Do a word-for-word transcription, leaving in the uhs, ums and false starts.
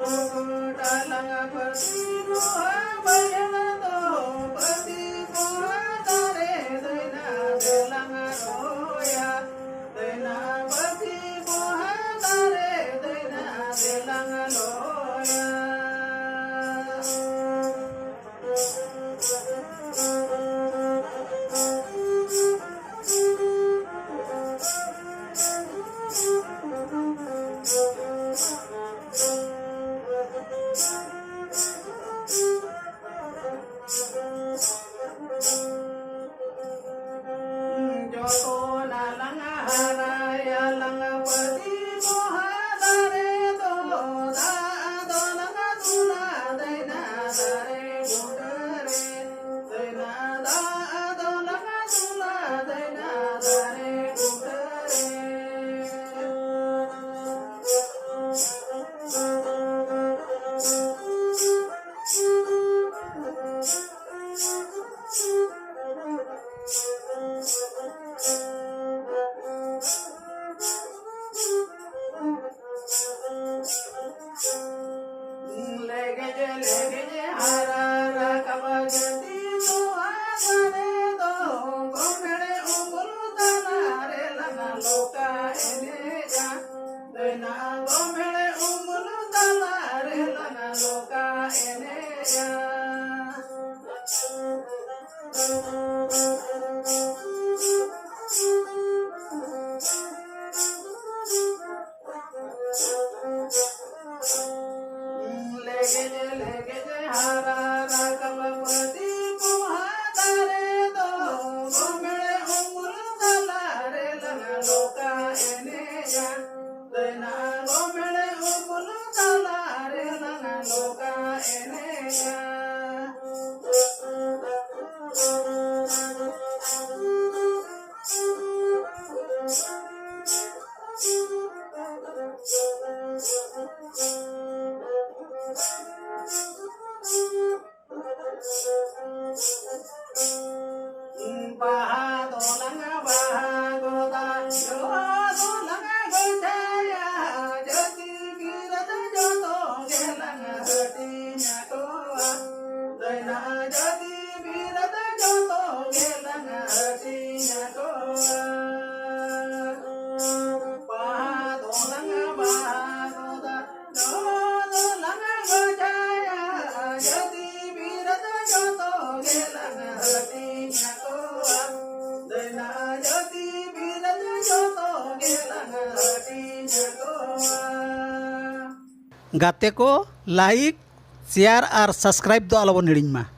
ᱰᱟᱞᱟᱝ ᱯᱟᱹᱛᱤ ᱯᱚᱦᱟ ᱵᱟᱭᱟᱱ ᱫᱚ ᱯᱟᱹᱛᱤ ᱯᱚᱦᱟ ᱫᱟᱨᱮ ᱫᱟᱹᱭᱱᱟ ᱫᱮᱞᱟᱝ ᱨᱚᱭᱟ᱾ ᱫᱟᱹᱭᱱᱟ ᱯᱟᱹᱛᱤ ᱯᱚᱦᱟ ᱫᱟᱨᱮ ᱫᱟᱹᱭᱱᱟ ᱫᱮᱞᱟᱝ ᱨᱚᱭᱟ᱾ ᱡᱚᱛᱚ ᱱᱟᱞᱟᱝ ᱦᱟᱨᱟᱭᱟ ᱞᱟᱝ ᱯᱟᱹᱛᱤ ᱯᱚᱦᱟ ᱫᱟᱨᱮ ᱫᱚ, ᱫᱟᱜ ᱫᱚ ᱞᱟᱝ ᱫᱩᱞᱟ ᱫᱟᱹᱭᱱᱟ ᱫᱟᱨᱮ ᱵᱩᱴᱟᱹ ᱨᱮ᱾ ᱫᱟᱹᱭᱱᱟ ᱫᱟᱜ ᱫᱚ ᱞᱟᱝ ᱫᱩᱞᱟ ᱫᱟᱹᱭᱱᱟ ᱫᱟᱨᱮ ᱵᱩᱴᱟᱹ ᱨᱮ᱾ ᱞᱮᱜᱮᱡ ᱞᱮᱜᱮᱡ ᱦᱟᱨᱟ ᱨᱟᱠᱟᱵ ᱡᱟᱹᱛᱤ ᱱᱚᱣᱟ ᱫᱟᱨᱮ ᱫᱚ ᱜᱚᱢᱮᱲ ᱩᱢᱩᱞ ᱛᱟᱞᱟ ᱨᱮ ᱞᱟᱝ ᱞᱚᱠᱟ ᱮᱱᱮᱡᱟ᱾ ᱫᱟᱹᱭᱱᱟ ᱜᱚᱢᱮᱲ ᱩᱢᱩᱞ ᱛᱟᱞᱟ ᱨᱮ ᱞᱟᱝ ᱞᱚᱠᱟ ᱮᱱᱮᱡᱟ᱾ ᱞᱮᱜᱮᱡ ᱞᱮᱜᱮᱡ ᱦᱟᱨᱟ ᱨᱟᱠᱟᱵ ᱯᱟᱹᱛᱤ ᱯᱚᱦᱟ ᱫᱟᱨᱮ ᱫᱚ ᱜᱚᱢᱮᱲ ᱩᱢᱩᱞ ᱛᱟᱞᱟ ᱨᱮ ᱞᱟᱝ ᱞᱚᱠᱟ ᱮᱱᱮᱡᱟ᱾ ᱫᱟᱹᱭᱱᱟ ᱜᱚᱢᱮᱲ ᱩᱢᱩᱞ ᱛᱟᱞᱟ ᱨᱮ ᱞᱟᱝ ᱞᱚᱠᱟ ᱮᱱᱮᱡᱟ᱾ ᱜᱟᱛᱮ ᱠᱚ, ᱞᱟᱭᱤᱠ, ᱥᱮᱭᱟᱨ ᱟᱨ ᱥᱟᱵᱥᱠᱨᱟᱭᱤᱵ ᱫᱚ ᱟᱞᱚᱵᱚᱱ ᱦᱤᱲᱤᱧ ᱢᱟ᱾